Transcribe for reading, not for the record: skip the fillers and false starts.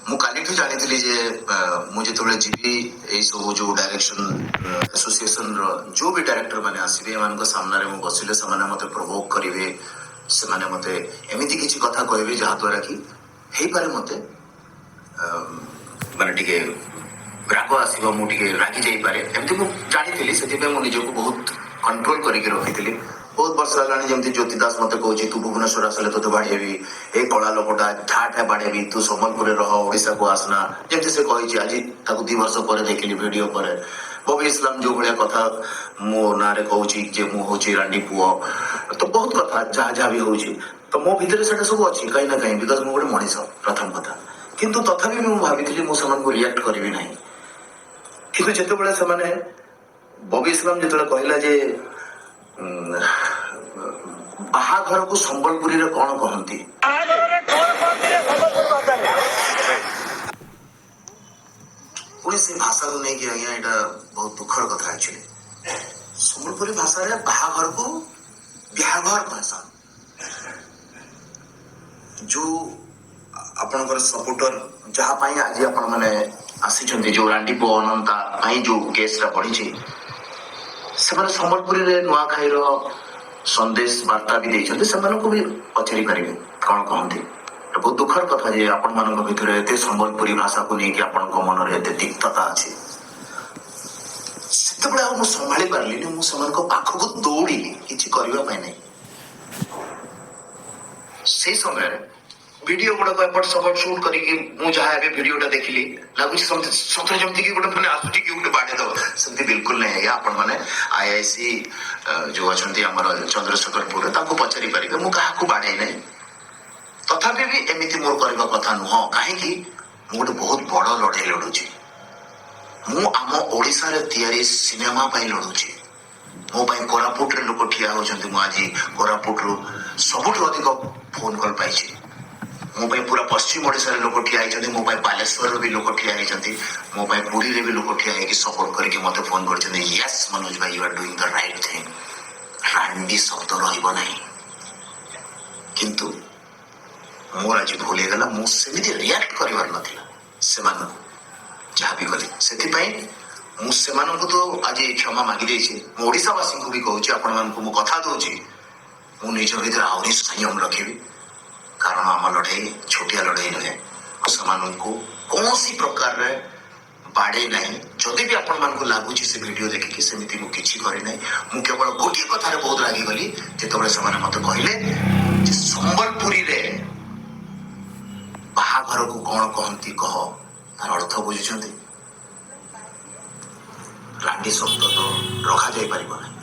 ମୁଁ କାଲିଠୁ ଜାଣିଥିଲି ଯେ ମୁଁ ଯେତେବେଳେ ଯିବି, ଏଇ ସବୁ ଯୋଉ ଡାଇରେକ୍ସନ ଆସୋସିଏସନର ଯୋଉ ବି ଡାଇରେକ୍ଟର ମାନେ ଆସିବେ, ଏମାନଙ୍କ ସାମ୍ନାରେ ମୁଁ ବସିଲେ ସେମାନେ ମତେ ପ୍ରଭୋକ୍ କରିବେ। ସେମାନେ ମତେ ଏମିତି କିଛି କଥା କହିବେ, ଯାହାଦ୍ୱାରା କି ହେଇପାରେ ମତେ ମାନେ ଟିକେ ରାଗ ଆସିବ, ମୁଁ ଟିକେ ରାଗି ଯାଇପାରେ। ଏମିତି ମୁଁ ଜାଣିଥିଲି। ସେଥିପାଇଁ ମୁଁ ନିଜକୁ ବହୁତ କଣ୍ଟ୍ରୋଲ କରିକି ରଖିଥିଲି। ବହୁତ ବର୍ଷ ହେଲାଣି, ଯେମିତି ଜ୍ୟୋତି ଦାସ ମତେ କହୁଛି, "ତୁ ଭୁବନେଶ୍ୱର ଆସିଲେ ତୋତେ ବାଡେଇବି, ଏ କଳା ଲୋକଟା, ଠା ଠା ବାଡେଇବି, ତୁ ସମ୍ବଲପୁରରେ ରହ, ଓଡ଼ିଶାକୁ ଆସନା," ଯେମିତି ସେ କହିଛି। ଆଜି ତାକୁ 2 ବର୍ଷ ପରେ ଦେଖିଲି ଭିଡିଓ ପରେ। ବବି ଇସଲାମ ଯୋଉ ଭଳିଆ କଥା ମୋ ନାଁରେ କହୁଛି ଯେ ମୁଁ ହଉଛି ରାଣ୍ଡି ପୁଅ, ତ ବହୁତ କଥା ଯାହା ଯାହା ବି ହଉଛି, ତ ମୋ ଭିତରେ ସେଟା ସବୁ ଅଛି କାହିଁ ନା କାହିଁ, because ମୁଁ ଗୋଟେ ମଣିଷ, ପ୍ରଥମ କଥା। କିନ୍ତୁ ତଥାପି ମୁଁ ଭାବିଥିଲି ମୁଁ ସେମାନଙ୍କୁ ରିଆକ୍ଟ କରିବି ନାହିଁ। କିନ୍ତୁ ଯେତେବେଳେ ସେମାନେ, ବବି ଇସଲାମ ଯେତେବେଳେ କହିଲା ଯେ ବାହାଘରକୁ ସମ୍ବଲପୁରୀରେ କଣ କହନ୍ତି, ବାହାଘରରେ କଣ କହନ୍ତି ରେ ସମ୍ବଲପୁର ଭାଷାରେ? ପୁଣି ସେ ଭାଷାକୁ ନେଇକି, ଆଜ୍ଞା, ଏଇଟା ବହୁତ ଦୁଃଖର କଥା ଆକ୍ଚୁଆଲି। ସମ୍ବଲପୁରୀ ଭାଷାରେ ବାହାଘରକୁ ବିହାଘର କହେସନ୍। ଯୋଉ ଆପଣଙ୍କର ସପୋର୍ଟର, ଯାହା ପାଇଁ ଆଜି ଆପଣମାନେ ଆସିଛନ୍ତି, ଯୋଉ ରାଣ୍ଡିପୁଅ ଅନନ୍ତା ପାଇଁ ଯୋଉ କେସଟା ପଡ଼ିଛି, ସେମାନେ ସମ୍ବଲପୁରୀରେ ନୂଆଖାଇର ସନ୍ଦେଶ ବାର୍ତ୍ତା ବି ଦେଇଛନ୍ତି। ସେମାନଙ୍କୁ ବି ପଚାରି ପାରିବେ କଣ କହନ୍ତି। ଏଟା ବହୁତ ଦୁଃଖର କଥା ଯେ ଆପଣମାନଙ୍କ ଭିତରେ ଏତେ ସମ୍ବଲପୁରୀ ଭାଷାକୁ ନେଇକି ଆପଣଙ୍କ ମନରେ ଏତେ ତିକ୍ତତା ଅଛି। ସେତେବେଳେ ଆଉ ମୁଁ ସମ୍ଭାଳି ପାରିଲିନି। ମୁଁ ସେମାନଙ୍କ ପାଖକୁ ଦୌଡ଼ିଲି, କିଛି କରିବା ପାଇଁ ନାହିଁ। ସେଇ ସମୟରେ ଭିଡିଓ ଗୁଡାକ ଏପଟ ସେପଟ ସୁଟ୍ କରିକି ମୁଁ ଯାହା ଏବେ ଭିଡିଓଟା ଦେଖିଲି, ଲାଗୁଛି ସେମିତି ସତରେ ଯେମିତି କି ଗୋଟେ ମାନେ ଆସୁଛି କି ଗୋଟେ ବାଡେଇ ଦବ। ସେମିତି ବିଲକୁଲ ନାହିଁ ଆଜ୍ଞା। ଆପଣ ମାନେ ଆଇଆଇସି ଯୋଉ ଅଛନ୍ତି ଆମର ଚନ୍ଦ୍ରଶେଖରପୁରରେ, ତାଙ୍କୁ ପଚାରି ପାରିବେ। ମୁଁ କାହାକୁ ବାଡେଇ ନାହିଁ। ତଥାପି ବି ଏମିତି ମୋର କରିବା କଥା ନୁହଁ। କାହିଁକି? ମୁଁ ଗୋଟେ ବହୁତ ବଡ ଲଢେଇ ଲଢୁଛି। ମୁଁ ଆମ ଓଡିଶାରେ ତିଆରି ସିନେମା ପାଇଁ ଲଢୁଛି। ମୋ ପାଇଁ କୋରାପୁଟରେ ଲୋକ ଠିଆ ହଉଛନ୍ତି। ମୁଁ ଆଜି କୋରାପୁଟରୁ ସବୁଠୁ ଅଧିକ ଫୋନ କଲ୍ ପାଇଛି। ମୋ ପାଇଁ ପୁରା ପଶ୍ଚିମ ଓଡ଼ିଶାରେ ଲୋକ ଠିଆ ହେଇଛନ୍ତି। ମୋ ପାଇଁ ବାଲେଶ୍ୱରରୁ ବି ଲୋକ ଠିଆ ହେଇଛନ୍ତି। ମୋ ପାଇଁ ପୁରୀରେ ବି ଲୋକ ଠିଆ ହେଇକି ସପୋର୍ଟ କରିକି ମତେ ଫୋନ କରିଛନ୍ତି, "ୟେସ୍ ମନୋଜ ଭାଇ, you are doing the right thing, ରାଣ୍ଡି ଶବ୍ଦ ରହିବ ନାହିଁ।" କିନ୍ତୁ ମୋର ଆଜି ଭୁଲ ହେଇଗଲା। ମୁଁ ସେମିତି ରିଆକ୍ଟ କରିବାର ନଥିଲା ସେମାନଙ୍କୁ, ଯାହା ବି କଲି। ସେଥିପାଇଁ ମୁଁ ସେମାନଙ୍କୁ ତ ଆଜି କ୍ଷମା ମାଗି ଦେଇଛି। ମୁଁ ଓଡ଼ିଶାବାସୀଙ୍କୁ ବି କହୁଛି, ଆପଣମାନଙ୍କୁ ମୁଁ କଥା ଦଉଛି, ମୁଁ ନିଜ ଭିତରେ ଆହୁରି ସଂୟମ ରଖିବି, କାରଣ ଆମ ଲଢେଇ ଛୋଟିଆ ଲଢେଇ ନୁହେଁ। ଆଉ ସେମାନଙ୍କୁ କୌଣସି ପ୍ରକାରରେ ବାଡ଼େଇ ନାହିଁ। ଯଦି ବି ଆପଣମାନଙ୍କୁ ଲାଗୁଛି ସେ ଭିଡ଼ିଓ ଦେଖିକି, ସେମିତି ମୁଁ କିଛି କରିନାହିଁ। ମୁଁ କେବଳ ଗୋଟିଏ କଥାରେ ବହୁତ ରାଗିଗଲି, ଯେତେବେଳେ ସେମାନେ ମତେ କହିଲେ ଯେ ସମ୍ବଲପୁରୀରେ ବାହାଘରକୁ କଣ କହନ୍ତି କହ। ତାର ଅର୍ଥ ବୁଝୁଛନ୍ତି? ରାଣ୍ଡି ଶବ୍ଦ ତ ରଖାଯାଇ ପାରିବ ନାହିଁ।